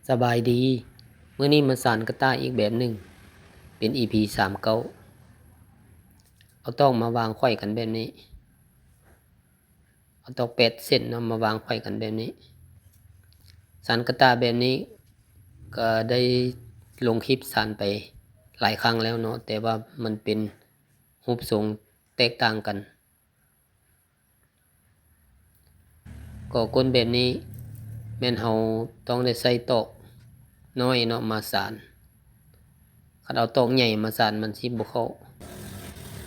ສະບາຍດີ, ມື້ນີ້ມາສານກະຕ່າອີກແບບໜຶ່ງ ເປັນອີພີສາມເກົ້າ. ເອົາຕອກມາວາງໄຂວ້ກັນແບບນີ້, ເອົາຕອກແປດເສັ້ນເນາະ ມາວາງໄຂວ້ກັນແບບນີ້. ສານກະຕ່າແບບນີ້ກະໄດ້ລົງຄລິບສານໄປຫຼາຍຄັ້ງແລ້ວເນາະ, ແຕ່ວ່າມັນເປັນຮູບຊົງແຕກຕ່າງກັນ. ກໍກົ້ນແບບນີ້ແມ່ນເຮົາຕ້ອງໄດ້ໃຊ້ຕອກນ້ອຍເນາະມາສານ, ຄັນເອົາຕອກໃຫຍ່ມາສານມັນຊິບໍ່ເຂົ້າ.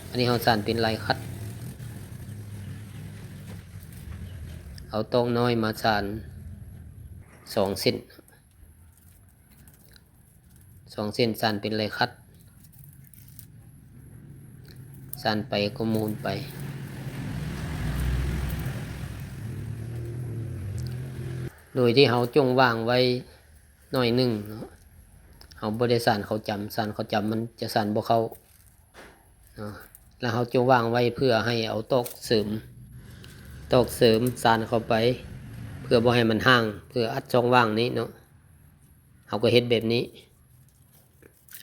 ອັນນີ້ເຮົາສານເປັນລາຍຂັດ, ເອົາຕອກນ້ອຍມາສານສອງເສັ້ນ. ສອງເສັ້ນສານເປັນລາຍຂັດ, ສານໄປກໍໝູນໄປ ໂດຍທີ່ເຮົາຈົ່ງວາງໄວ້ໜ້ອຍໜຶ່ງເນາະ. ເຮົາບໍ່ໄດ້ສານເຂົ້າຈຳ, ສານເຂົ້າຈຳມັນຈະສານບໍ່ເຂົ້າເນາະ. ແລ້ວເຮົາຈົ່ງວາງໄວ້ເພື່ອໃຫ້ເອົາຕອກເສີມ, ຕອກເສີມສານເຂົ້າໄປ ເພື່ອບໍ່ໃຫ້ມັນຫ່າງ, ເພື່ອອັດຊ່ອງວ່າງນີ້ເນາະ. ເຮົາກໍເຮັດແບບນີ້,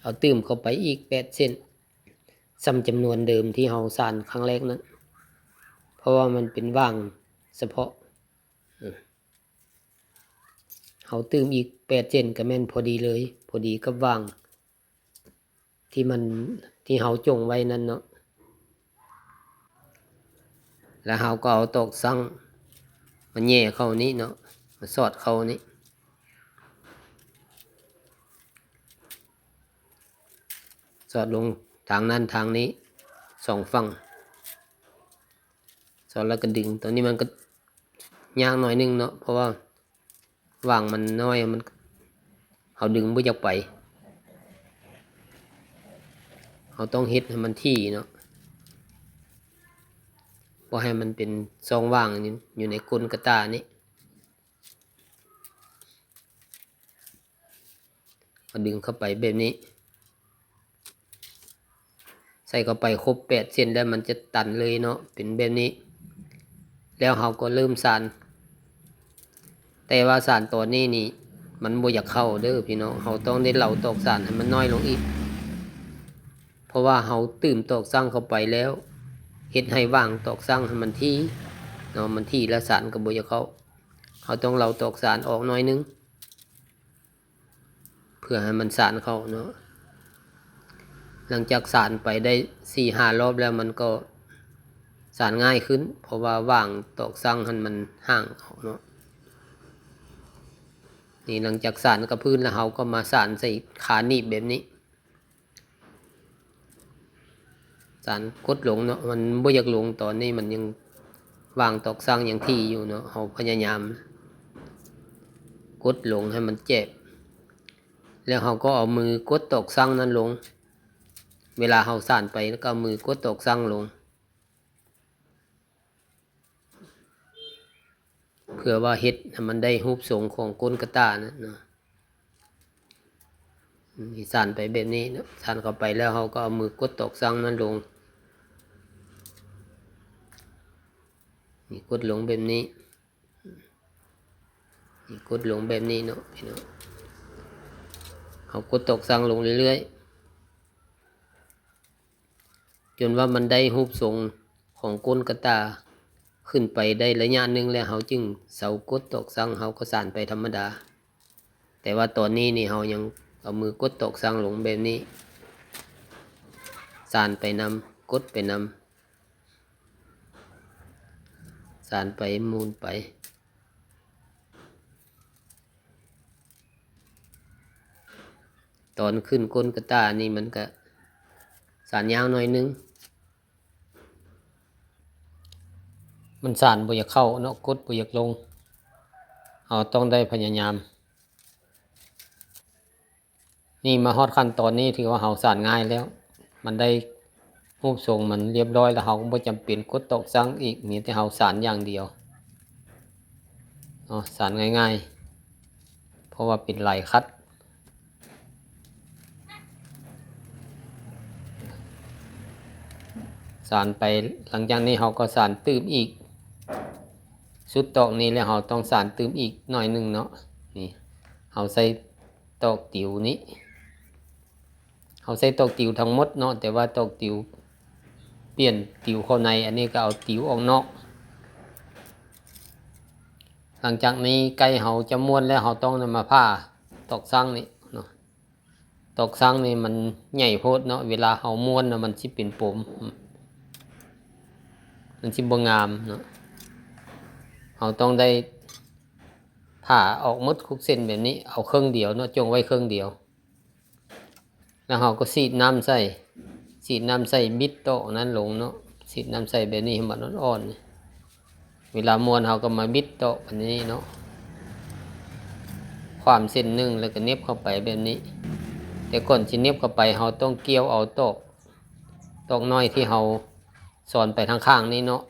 ເອົາຕື່ມເຂົ້າໄປອີກແປດເສັ້ນ ສ່ຳຈຳນວນເດີມທີ່ເຮົາສານຄັ້ງແລກນັ້ນ, ເພາະວ່າມັນເປັນຫວ່າງສະເພາະ. ເຮົາຕື່ມອີກແປດເສັ້ນກໍແມ່ນພໍດີເລີຍ, ພໍດີກັບຫວ່າງ ທີ່ມັນ ທີ່ເຮົາຈົ່ງໄວ້ນັ້ນເນາະ. ແລ້ວເຮົາກໍເອົາຕອກສັງມາແຫຍ່ເຂົ້ານີ້ເນາະ, ມາສອດເຂົ້ານີ້, ສອດລົງທາງນັ້ນທາງນີ້ສອງຝັ່ງ, ສອດແລ້ວກໍດຶງ. ຕອນນີ້ມັນກໍຍາກໜ້ອຍໜຶ່ງເນາະ, ເພາະວ່າ ຫວ່າງມັນນ້ອຍ, ມັນ ເຮົາດຶງບໍ່ຢາກໄປ. ເຮົາຕ້ອງເຮັດໃຫ້ມັນຖີ່ເນາະ, ບໍ່ໃຫ້ມັນເປັນຊ່ອງວ່າງຢູ່ໃນກົ້ນກະຕ່ານີ້. ເຮົາດຶງເຂົ້າໄປແບບນີ້, ໃສ່ເຂົ້າໄປຄົບແປດເສັ້ນແລ້ວມັນຈະຕັນເລີຍເນາະ, ເປັນແບບນີ້. ແລ້ວເຮົາກໍເລີ່ມສານ, ແຕ່ວ່າສານຕອນນີ້ນີ້ມັນບໍ່ຢາກເຂົ້າເດີພີ່ນ້ອງ, ເຮົາຕ້ອງໄດ້ເລົາຕອກສັງໃຫ້ມັນນ້ອຍລົງອີກ, ເພາະວ່າເຮົາຕື່ມຕອກສັງເຂົ້າໄປແລ້ວ ເຮັດໃຫ້ຫວ່າງຕອກສັງໃຫ້ມັນຖີ່ເນາະ, ມັນຖີ່ແລ້ວສັງກໍບໍ່ຢາກເຂົ້າ. ເຮົາຕ້ອງເລົາຕອກສັງອອກໜ້ອຍໜຶ່ງ ເພື່ອໃຫ້ມັນສານເຂົ້າເນາະ. ຫຼັງຈາກສານໄປໄດ້ສີ່ຫ້າລອບແລ້ວ ມັນກໍສານງ່າຍຂຶ້ນ, ເພາະວ່າຫວ່າງຕອກສັງຫັ້ນມັນຫ່າງອອກເນາະ. ນີ້ ຫຼັງຈາກສານກັບພື້ນແລ້ວ ເຮົາກໍມາສານໃສ່ຄາໜີບແບບນີ້. ສານກົດລົງເນາະ, ມັນບໍ່ຢາກລົງ, ຕອນນີ້ມັນຍັງ ຫວ່າງຕອກສັງຍັງຖີ່ຢູ່ເນາະ. ເຮົາພະຍາຍາມກົດລົງໃຫ້ມັນແຈບ, ແລ້ວເຮົາກໍເອົາມືກົດຕອກສັງນັ້ນລົງ. ເວລາເຮົາສານໄປ ແລ້ວກໍເອົາມືກົດຕອກສັງລົງ. ເພື່ອວ່າເຮັດໃຫ້ມັນໄດ້ຮູບຊົງຂອງກົ້ນກະຕ່ານັ້ນເນາະ. ນີ້ ສານໄປແບບນີ້ເນາະ, ສານເຂົ້າໄປແລ້ວເຮົາກໍເອົາມືກົດຕອກສັງນັ້ນລົງ. ນີ້ ກົດລົງແບບນີ້, ນີ້ ກົດລົງແບບນີ້ເນາະພີ່ນ້ອງ. ເຮົາກົດຕອກສັງລົງເລື້ອຍໆ ຈົນວ່າມັນໄດ້ຮູບຊົງຂອງກົ້ນກະຕ່າຂຶ້ນໄປໄດ້ໄລຍະໜຶ່ງແລ້ວ ເຮົາຈຶ່ງເຊົາກົດຕອກສັງ, ເຮົາກໍສານໄປທຳມະດາ. ແຕ່ວ່າຕອນນີ້ນີ້ ເຮົາຍັງເອົາມືກົດຕອກສັງລົງແບບນີ້, ສານໄປນຳ, ກົດໄປນຳ, ສານໄປ, ໝູນໄປ. ຕອນຂຶ້ນກົ້ນກະຕ່ານີ້ ມັນກະສານຍາວໜ້ອຍໜຶ່ງ, ມັນສານບໍ່ຢາກເຂົ້າເນາະ, ກົດບໍ່ຢາກລົງ, ເຮົາຕ້ອງໄດ້ພະຍາຍາມ. ນີ້ ມາຮອດຂັ້ນຕອນນີ້ ຖືວ່າເຮົາສານງ່າຍແລ້ວ, ມັນໄດ້ຮູບຊົງມັນລຽບຮ້ອຍແລ້ວ, ເຮົາກໍບໍ່ຈຳເປັນກົດຕອກສັງອີກ, ມີແຕ່ເຮົາສານຢ່າງດຽວເນາະ, ສານງ່າຍໆ ເພາະວ່າເປັນລາຍຂັດ. ສານໄປ, ຫຼັງຈາກນີ້ເຮົາກໍສານຕື່ມອີກ, ສຸດຕອກນີ້ແລ້ວເຮົາຕ້ອງສານຕື່ມອີກໜ້ອຍໜຶ່ງເນາະ. ນີ້ ເຮົາໃສ່ຕອກຕິວນີ້ ເຮົາໃສ່ຕອກຕິວທັງໝົດເນາະ, ແຕ່ວ່າຕອກຕິວ ປ່ຽນຕິວເຂົ້າໃນ, ອັນນີ້ກໍເອົາຕິວອອກນອກ. ຫຼັງຈາກນີ້ໃກ້ເຮົາຈະມ້ວນແລ້ວ ເຮົາຕ້ອງນຳມາຜ່າຕອກສ້າງນີ້ເນາະ. ຕອກສ້າງນີ້ມັນໃຫຍ່ໂພດເນາະ, ເວລາເຮົາມ້ວນນະມັນຊິເປັນປົມ ມັນຊິບໍ່ງາມເນາະ. ເຮົາຕ້ອງໄດ້ຜ່າອອກໝົດທຸກເສັ້ນແບບນີ້, ເອົາເຄິ່ງດຽວເນາະ, ຈົ່ງໄວ້ເຄິ່ງດຽວ. ແລ້ວເຮົາກໍສີດນ້ຳໃສ່ ສີດນ້ຳໃສ່ ບິດຕອກນັ້ນລົງເນາະ, ສີດນ້ຳໃສ່ແບບນີ້ໃຫ້ມັນອ່ອນໆ. ເວລາມ້ວນເຮົາກໍມາບິດຕອກອັນນີ້ເນາະ, ຂວ້ຳເສັ້ນໜຶ່ງ ແລ້ວກໍເໜັບເຂົ້າໄປແບບນີ້. ແຕ່ກ່ອນຊິເໜັບເຂົ້າໄປ ເຮົາຕ້ອງກ່ຽວເອົາຕອກ ຕອກນ້ອຍທີ່ເຮົາສອນໄປທາງຂ້າງນີ້ເນາະ.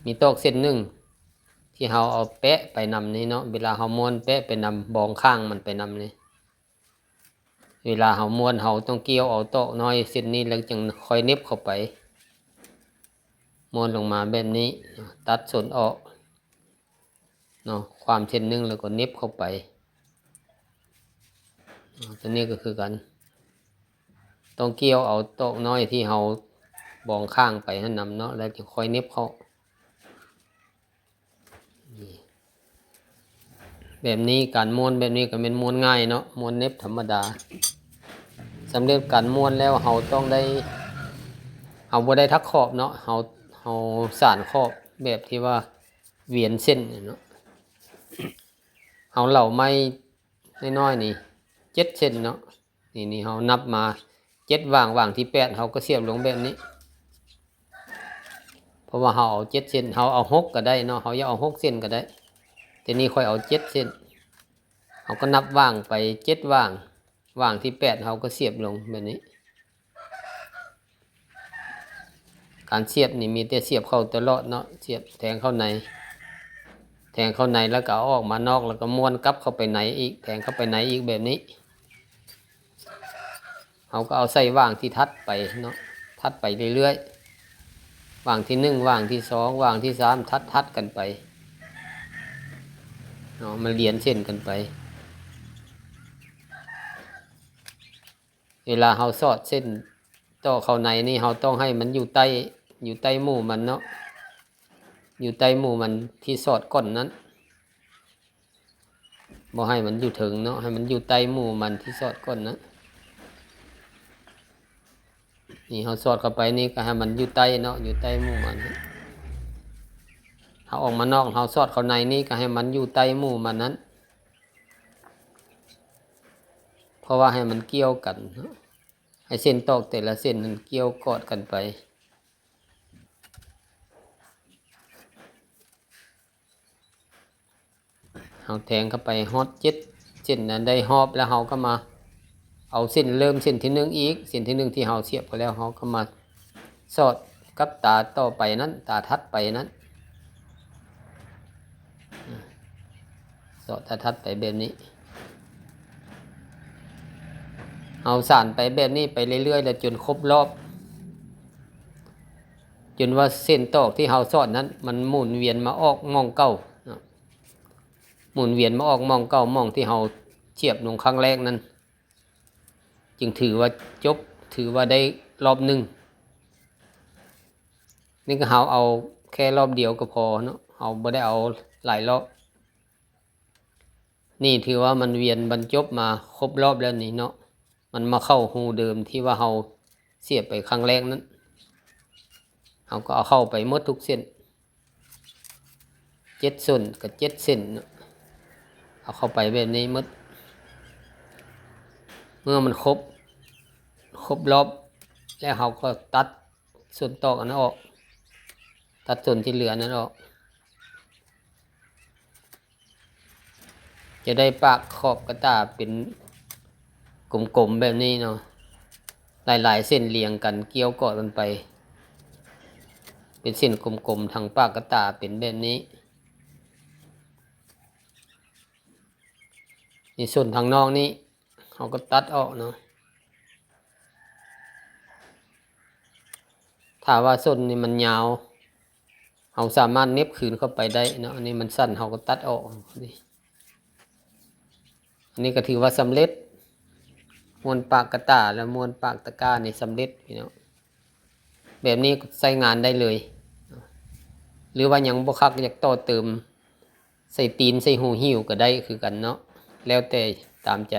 ມີຕອກເສັ້ນໜຶ່ງ ທີ່ເຮົາເອົາແປະໄປນຳນີ້ເນາະ, ເວລາເຮົາມ້ວນແປະໄປນຳ ບອງຂ້າງມັນໄປນຳນີ້. ເວລາເຮົາມ້ວນ ເຮົາຕ້ອງກ່ຽວເອົາຕອກນ້ອຍເສັ້ນນີ້ ແລ້ວຈຶ່ງຄ່ອຍເໜັບເຂົ້າໄປ. ມ້ວນລົງມາແບບນີ້, ຕັດສົ້ນອອກເນາະ, ຂວ້ຳເສັ້ນໜຶ່ງ ແລ້ວກໍເໜັບເຂົ້າໄປເນາະ. ຕົວນີ້ກໍຄືກັນ, ຕ້ອງກ່ຽວເອົາຕອກນ້ອຍທີ່ເຮົາບອງຂ້າງໄປຫັ້ນນຳເນາະ, ແລ້ວຈຶ່ງຄ່ອຍເໜັບເຂົ້າ. ແບບນີ້ ການມ້ວນແບບນີ້ກໍແມ່ນມ້ວນງ່າຍເນາະ, ມ້ວນເໜັບທຳມະດາ. ສຳເລັດການມ້ວນແລ້ວ ເຮົາຕ້ອງໄດ້ ເຮົາບໍ່ໄດ້ຖັກຂອບເນາະ, ເຮົາ ເຮົາສານຂອບແບບທີ່ວ່າຫວຽນເສັ້ນເນາະ. ເຮົາເຫຼົາໄມ້ນ້ອຍໆນີ້ ເຈັດເສັ້ນເນາະ. ນີ້ ນີ້ເຮົານັບມາເຈັດຫວ່າງ, ຫວ່າງທີແປດເຮົາກໍສຽບລົງແບບນີ້. ເພາະວ່າເຮົາເອົາເຈັດເສັ້ນ, ເຮົາເອົາຫົກກໍໄດ້ເນາະ, ເຮົາຢາກເອົາຫົກເສັ້ນກໍໄດ້, ແຕ່ນີ້ຂ້ອຍເອົາເຈັດເສັ້ນ. ເຮົາກໍນັບຫວ່າງໄປເຈັດຫວ່າງ, ຫວ່າງທີແປດເຮົາກໍສຽບລົງແບບນີ້. ການສຽບນີ້ມີແຕ່ສຽບເຂົ້າຕະຫຼອດເນາະ, ສຽບແທງເຂົ້າໃນ, ແທງເຂົ້າໃນແລ້ວກໍເອົາອອກມານອກ, ແລ້ວກໍມ້ວນກັບເຂົ້າໄປໃນອີກ, ແທງເຂົ້າໄປໃນອີກແບບນີ້. ເຮົາກໍເອົາໃສ່ຫວ່າງທີ່ຖັດໄປເນາະ, ຖັດໄປເລື້ອຍໆ, ຫວ່າງທີໜຶ່ງ, ຫວ່າງທີສອງ, ຫວ່າງທີສາມ, ຖັດໆກັນໄປເນາະ, ມັນລຽນເສັ້ນກັນໄປ. ເວລາເຮົາສອດເສັ້ນຕໍ່ເຂົ້າໃນນີ້ ເຮົາຕ້ອງໃຫ້ມັນຢູ່ໃຕ້ ຢູ່ໃຕ້ໝູ່ມັນເນາະ, ຢູ່ໃຕ້ໝູ່ມັນທີ່ສອດກ່ອນນັ້ນ, ບໍ່ໃຫ້ມັນຢູ່ເທິງເນາະ, ໃຫ້ມັນຢູ່ໃຕ້ໝູ່ມັນທີ່ສອດກ່ອນນະ. ນີ້ເຮົາສອດເຂົ້າໄປນີ້ກໍໃຫ້ມັນຢູ່ໃຕ້ເນາະ, ຢູ່ໃຕ້ໝູ່ມັນ. ເຮົາອອກມານອກ ເຮົາສອດເຂົ້າໃນນີ້ກໍໃຫ້ມັນຢູ່ໃຕ້ໝູ່ມັນນັ້ນ, ເພາະວ່າໃຫ້ມັນກ່ຽວກັນເນາະ, ໃຫ້ເສັ້ນຕອກແຕ່ລະເສັ້ນນັ້ນກ່ຽວກອດກັນໄປ. ເຮົາແທງເຂົ້າໄປຮອດເຈັດເສັ້ນນັ້ນໄດ້ຮອບແລ້ວ ເຮົາກໍມາເອົາເສັ້ນເລີ່ມເສັ້ນທີໜຶ່ງອີກ, ເສັ້ນທີໜຶ່ງທີ່ເຮົາສຽບໄປແລ້ວ ເຮົາກໍມາສອດກັບຕາຕໍ່ໄປນັ້ນ, ຕາຖັດໄປນັ້ນ, ສອດຕາຖັດໄປແບບນີ້. ເຮົາສານໄປແບບນີ້ໄປເລື້ອຍໆ ແລ້ວຈົນຄົບຮອບ, ຈົນວ່າເສັ້ນຕອກທີ່ເຮົາສອດນັ້ນ ມັນໝູນວຽນມາອອກໝ່ອງເກົ່າເນາະ, ໝູນວຽນມາອອກໝ່ອງເກົ່າ, ໝ່ອງທີ່ເຮົາສຽບລົງຄັ້ງແລກນັ້ນ ຈຶ່ງຖືວ່າຈົບ, ຖືວ່າໄດ້ຮອບໜຶ່ງ. ນີ້ກໍເຮົາເອົາແຄ່ຮອບດຽວກໍພໍເນາະ, ເຮົາບໍ່ໄດ້ເອົາຫຼາຍຮອບ. ນີ້ຖືວ່າມັນວຽນບັນຈົບມາຄົບຮອບແລ້ວນີ້ເນາະ, ມັນມາເຂົ້າຮູເດີມທີ່ວ່າເຮົາສຽບໄປຄັ້ງແລກນັ້ນ. ເຮົາກໍເອົາເຂົ້າໄປໝົດທຸກເສັ້ນ, ເຈັດເສັ້ນກໍເຈັດເສັ້ນເນາະ, ເອົາເຂົ້າໄປແບບນີ້ໝົດ. ເມື່ອມັນຄົບ, ຄົບຮອບແລ້ວ ເຮົາກໍຕັດ ສົ້ນຕອກອັນນັ້ນອອກ, ຕັດສົ້ນທີ່ເຫຼືອອັນນັ້ນອອກ, ຈະໄດ້ປາກຂອບກະຕ່າເປັນກົມໆແບບນີ້ເນາະ, ຫຼາຍໆເສັ້ນລຽງກັນກ່ຽວເກາະກັນໄປ ເປັນເສັ້ນກົມໆ ທັງປາກກະຕ່າເປັນແບບນີ້. ນີ້ ສົ້ນທາງນອກນີ້ ເຮົາກໍຕັດອອກເນາະ. ຖ້າວ່າສົ້ນນີ້ມັນຍາວ ເຮົາສາມາດເໜັບຄືນເຂົ້າໄປໄດ້ເນາະ, ອັນນີ້ມັນສັ້ນ ເຮົາກໍຕັດອອກນີ້. ອັນນີ້ກໍຖືວ່າສຳເລັດ. ມ້ວນປາກກະຕ່າ ແລະ ມ້ວນປາກຕະກ້ານີ້ສຳເລັດພີ່ນ້ອງ. ແບບນີ້ໃຊ້ງານໄດ້ເລີຍ. ຫຼືວ່າຍັງບໍ່ຄັກ ຢາກຕໍ່ເຕີມ ໃສ່ຕີນ ໃສ່ຫູຫິ້ວກໍໄດ້ຄືກັນເນາະ, ແລ້ວແຕ່ຕາມໃຈ.